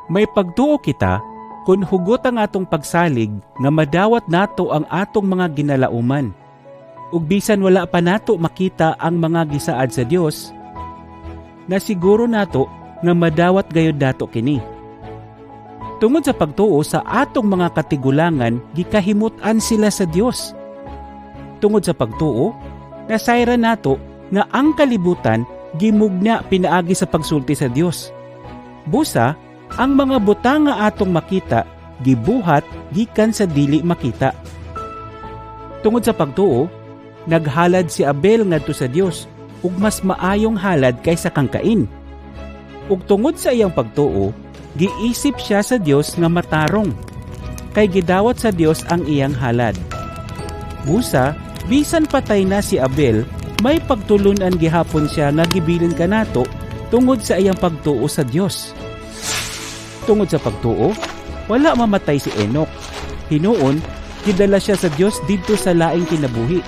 May pagtuo kita kung hugot ang atong pagsalig nga madawat nato ang atong mga ginalauman. Ug bisan wala pa nato makita ang mga gisaad sa Dios, nasiguro nato nga madawat gayud nato kini. Tungod sa pagtuo sa atong mga katigulangan, gikahimut-an sila sa Dios. Tungod sa pagtuo, nasayran nato nga ang kalibutan gimugna pinaagi sa pagsulti sa Dios. Busa, ang mga butang nga atong makita gibuhat gikan sa dili makita. Tungod sa pagtuo, naghalad si Abel ngadto sa Dios ug mas maayong halad kaysa kang Cain. Ug tungod sa iyang pagtuo, giisip siya sa Dios nga matarong, kay gidawat sa Dios ang iyang halad. Busa, bisan patay na si Abel, may pagtulunan gihapon siya nga gibilin kanato tungod sa iyang pagtuo sa Dios. Tungod sa pagtuo, wala mamatay si Enoch. Hinuon, gidala siya sa Dios didto sa laing kinabuhi.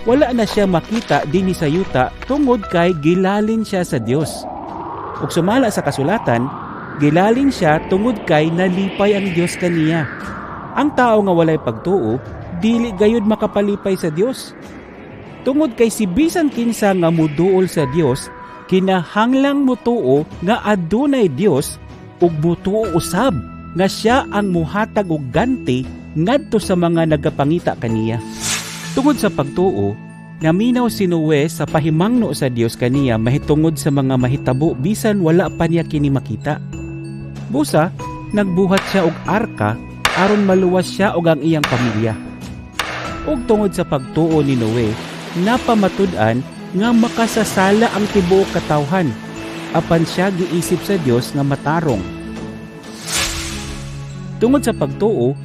Wala na siya makita dinhi sa yuta tungod kay gilalin siya sa Dios. Ug sumala sa kasulatan, gilalin siya tungod kay nalipay ang Dios kaniya. Ang tao nga walay pagtuo, dili gayud makapalipay sa Dios. Tungod kay si bisan kinsa nga muduol sa Dios, kinahanglang mutuo nga adunay Dios ug mutuo usab nga siya ang muhatag og ganti ngadto sa mga nagapangita kaniya. Tungod sa pagtuo, naminaw si Noe sa pahimangno sa Dios kaniya mahitungod sa mga mahitabo bisan wala pa niya kini makita. Busa, nagbuhat siya og arka aron maluwas siya og ang iyang pamilya. Ug tungod sa pagtuo ni Noe, napamatud-an nga makasasala ang tibuok katawhan, apan siya giisip sa Dios nga matarong. Tungod sa pagtuo,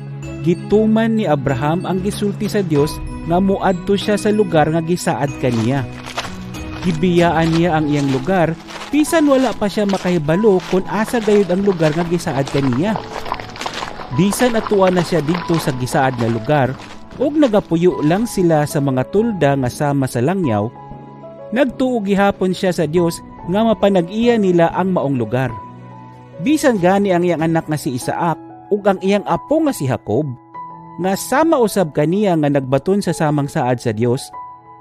gituman ni Abraham ang gisulti sa Dios nga muadto siya sa lugar nga gisaad kaniya. Gibiyaan niya ang iyang lugar bisan wala pa siya makahibalo kung asa gayud ang lugar nga gisaad kaniya. Bisan atua na siya didto sa gisaad nga lugar ug nagapuyo lang sila sa mga tulda nga sama sa langyaw, nagtuo gihapon siya sa Dios nga mapanag-iya nila ang maong lugar. Bisan gani ang iyang anak nga si Isaac ug ang iyang apo nga si Jacob, nga sama usab kaniya nga nagbaton sa samang saad sa Dios,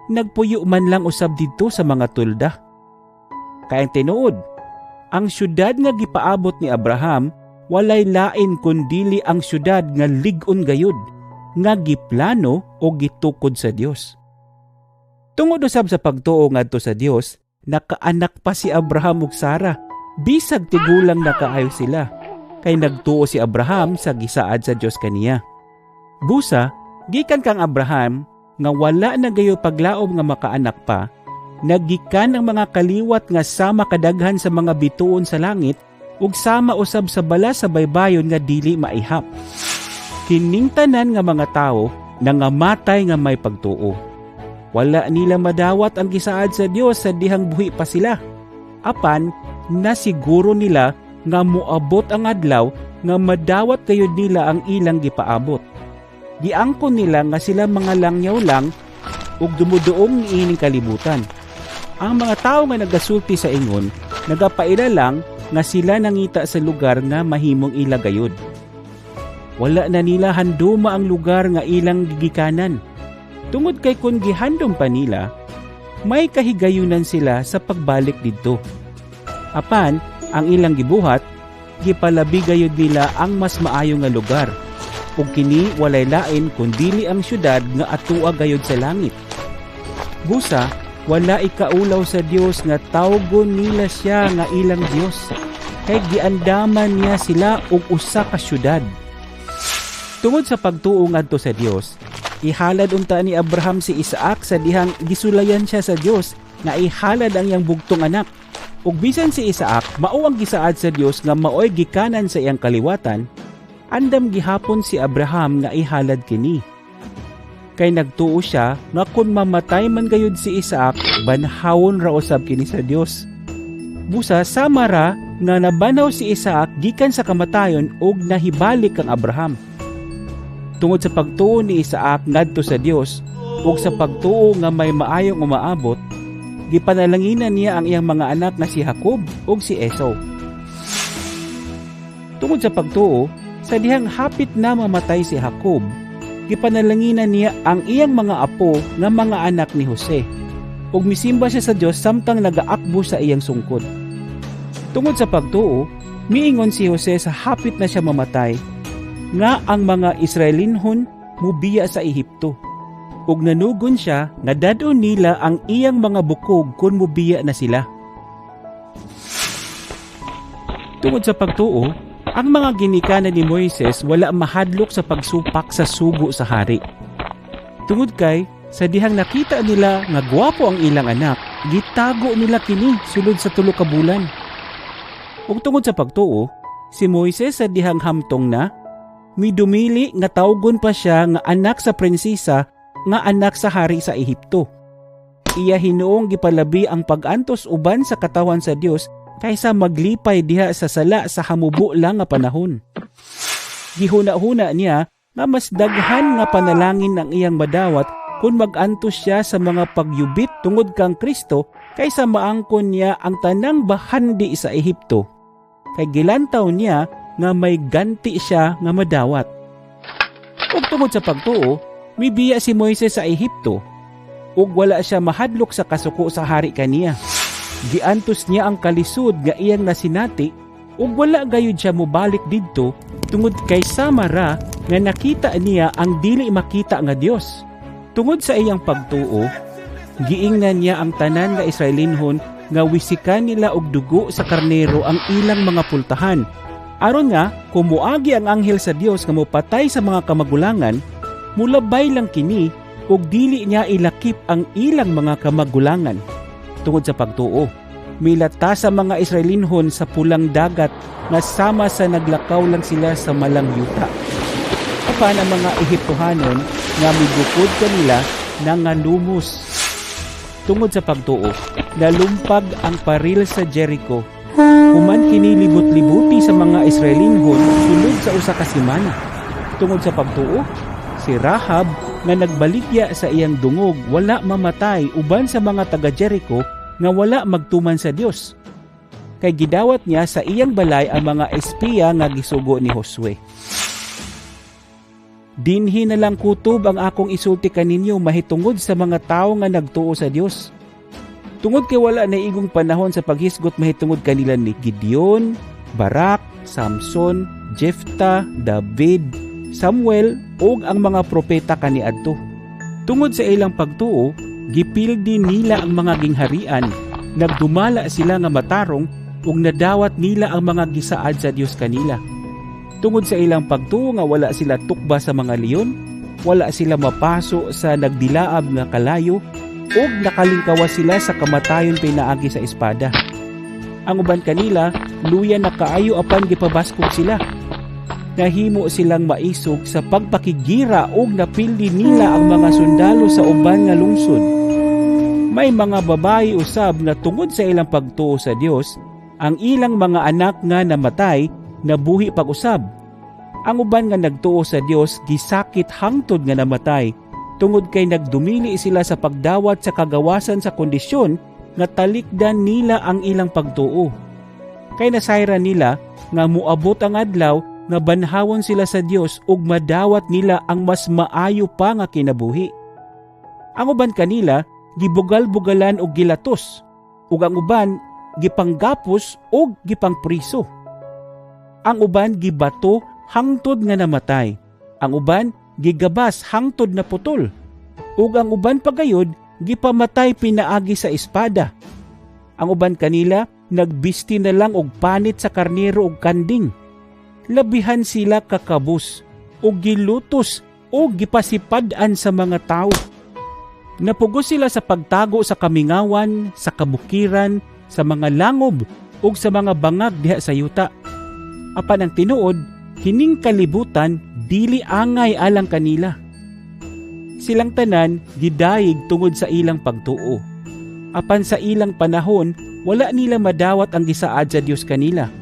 nagpuyo man lang usab didto sa mga tulda. Kay ang tinuod, ang syudad nga gipaabot ni Abraham walay lain kundili ang syudad nga lig-on gayud, nga giplano o gitukod sa Dios. Tungod usab sa pagtuo ngadto sa Dios, nakaanak pa si Abraham ug Sara, bisag tigulang na kaayo sila, kay nagtuo si Abraham sa gisaad sa Dios kaniya. Busa, gikan kang Abraham nga wala na gayo paglaom nga makaanak pa, nagikan ang mga kaliwat nga sama kadaghan sa mga bituon sa langit ug sama usab sa bala sa baybayon nga dili maihap. Kining tanan nga mga tawo nangamatay nga may pagtuo. Wala nila madawat ang gisaad sa Dios sa dihang buhi pa sila. Apan nasiguro nila nga moabot ang adlaw nga madawat gayud nila ang ilang gipaabot. Giangkon nila nga sila mga langyaw lang ug dumuduong niining kalibutan. Ang mga tawo nga nagasulti sa ingon, nagapaila lang nga sila nangita sa lugar nga mahimong ila gayud. Wala na nila handuma ang lugar nga ilang gigikanan. Tungod kay kung gihandom pa nila, may kahigayunan sila sa pagbalik didto. Apan, ang ilang gibuhat, gipalabi gayud nila ang mas maayo nga lugar. Ug kini walay lain kundili ang syudad nga atua gayud sa langit. Busa, wala ikaulaw sa Dios nga tawgon nila siya nga ilang Dios, kay giandaman niya sila og usa ka syudad. Tungod sa pagtuo ngadto sa Dios, ihalad unta ni Abraham si Isaac sa dihang gisulayan siya sa Dios nga ihalad ang iyang bugtong anak. Ug bisan si Isaac mao ang gisaad sa Dios nga maoy gikanan sa iyang kaliwatan, andam gihapon si Abraham nga ihalad kini. Kay nagtuo siya nga kun mamatay man gayud si Isaac, banhawon ra usab kini sa Dios. Busa sama ra nga nabanaw si Isaac gikan sa kamatayon ug nahibalik kang Abraham. Tungod sa pagtuo ni Isaac ngadto sa Dios ug sa pagtuo nga may maayong umaabot, gipanalanginan niya ang iyang mga anak nga si Jacob ug si Esau. Tungod sa pagtuo, sa dihang hapit na mamatay si Jacob, gipanalanginan niya ang iyang mga apo nga mga anak ni Jose. Ug misimba siya sa Dios samtang nagaakbo sa iyang sungkod. Tungod sa pagtuo, miingon si Jose sa hapit na siya mamatay, nga ang mga Israelinhon mubiya sa Ehipto. Ug nanugon siya nga dad-on nila ang iyang mga bukog kung mubiya na sila. Tungod sa pagtuo, ang mga ginikanan ni Moises wala mahadlok sa pagsupak sa sugo sa hari. Tungod kay sa dihang nakita nila nga gwapo ang ilang anak, gitago nila kini sulod sa 3 ka bulan. Ug tungod sa pagtuo, si Moises sa dihang hamtong na, midumili nga tawgon pa siya nga anak sa prinsesa nga anak sa hari sa Ehipto. Iya hinuong gipalabi ang pag-antos uban sa katawan sa Dios kaysa maglipay diha sa sala sa hamubo lang nga panahon. Gihuna-huna niya nga mas daghan nga panalangin ang iyang madawat kung mag-antos siya sa mga pagyubit tungod kang Kristo kaysa maangkon niya ang tanang bahandi sa Ehipto. Kay gilantaw niya nga may ganti siya nga madawat. Ug tungod sa pagtuo, mibiya si Moises sa Ehipto ug wala siya mahadlok sa kasuko sa hari kaniya. Giantos niya ang kalisod nga iyang nasinati ug wala gayud siya mobalik didto tungod kay sama ra nga nakita niya ang dili makita nga Dios. Tungod sa iyang pagtuo, giingnan niya ang tanan nga Israelinhon nga wisikan nila og dugo sa karnero ang ilang mga pultahan. Aron nga kung moagi ang anghel sa Dios nga mopatay sa mga kamagulangan, mulabay lang kini ug dili niya ilakip ang ilang mga kamagulangan. Tungod sa pagtuo, milata sa mga Israelinhon sa Pulang Dagat nga sama sa naglakaw lang sila sa malang yuta. Apan ang mga Ehiptohanon nga migukod kanila nangalumos. Tungod sa pagtuo, nalumpag ang paril sa Jericho. Human kini libot-libuti sa mga Israelinhon sulod sa usa ka semana. Tungod sa pagtuo, si Rahab nga nagbaligya sa iyang dungog wala mamatay uban sa mga taga Jericho nga wala magtuman sa Dios. Kay gidawat niya sa iyang balay ang mga espiya nga gisugo ni Josue. Dinhi na lang kutob ang akong isulti kaninyo mahitungod sa mga tawo nga nagtuo sa Dios. Tungod kay wala na igong panahon sa paghisgot mahitungod kanila ni Gideon, Barak, Samson, Jefta, David, Samuel ug ang mga propeta kaniadto. Tungod sa ilang pagtuo, gipildi nila ang mga gingharian, nagdumala sila nga matarong ug nadawat nila ang mga gisaad sa Dios kanila. Tungod sa ilang pagtuo nga wala sila tukba sa mga leon, wala sila mapaso sa nagdilaab nga kalayo, ug nakalingkawas sila sa kamatayon pinaagi sa espada. Ang uban kanila, luya na kaayo apan gipabaskog sila. Nahimo silang maisog sa pagpakigira ug napildi nila ang mga sundalo sa uban nga lungsod. May mga babae usab nga tungod sa ilang pagtuo sa Dios, ang ilang mga anak nga namatay nabuhi pag-usab. Ang uban nga nagtuo sa Dios gisakit hangtod nga namatay tungod kay nagdumili sila sa pagdawat sa kagawasan sa kondisyon nga talikdan nila ang ilang pagtuo. Kay nasayran nila nga moabot ang adlaw nga banhawon sila sa Dios ug madawat nila ang mas maayo pa nga kinabuhi. Ang uban kanila gibugal-bugalan og gilatos, ug ang uban gipanggapos og gipangpriso. Ang uban gibato hangtod nga namatay. Ang uban gigabas hangtod na putol. Ug ang uban pagayod gipamatay pinaagi sa espada. Ang uban kanila nagbisti na lang og panit sa karnero og kanding. Labihan sila kakabus og gilutos o gipasipad-an sa mga tawo. Napugos sila sa pagtago sa kamingawan, sa kabukiran, sa mga langob ug sa mga bangag diha sa yuta. Apan ang tinuod, kining kalibutan dili angay alang kanila. Silang tanan gidayeg tungod sa ilang pagtuo. Apan sa ilang panahon, wala nila madawat ang gisaad sa Dios kanila.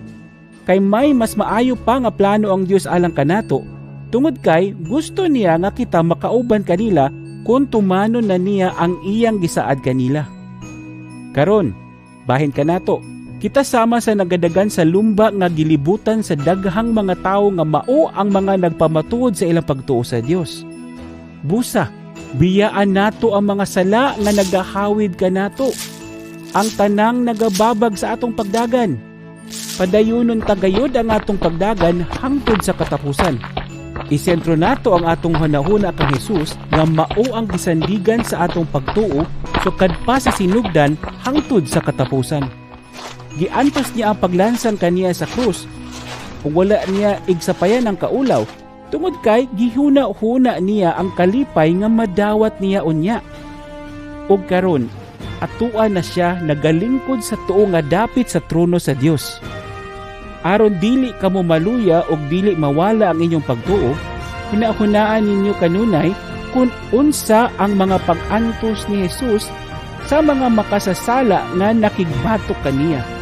Kay may mas maayo pa nga plano ang Dios alang kanato, tungod kay gusto niya nga kita makauban kanila kung tumanon na niya ang iyang gisaad kanila. Karon, bahin kanato, Kita sama sa nagadagan sa lumba nga gilibutan sa daghang mga tawo nga mao ang mga nagpamatuod sa ilang pagtuo sa Dios. Busa, biyaan nato ang mga sala nga nagahawid kanato, ang tanang nagababag sa atong pagdagan. Padayunon ta gayod ang atong pagdagan hangtod sa katapusan. Isentro nato ang atong hunahuna kang Jesus nga mao ang gisandigan sa atong pagtuo sukad pa sa sinugdan hangtod sa katapusan. Giantos niya ang paglansang kaniya sa krus ug wala niya igsapayan ang kaulaw tungod kay gihuna-huna niya ang kalipay nga madawat niya unya. Ug karon atua na siya nagalingkod sa tuo nga dapit sa trono sa Dios. Aron dili kamo maluya ug dili mawala ang inyong pagtuo, hunahunaan ninyo kanunay kung unsa ang mga pag-antos ni Jesus sa mga makasasala nga nakigbatok kaniya.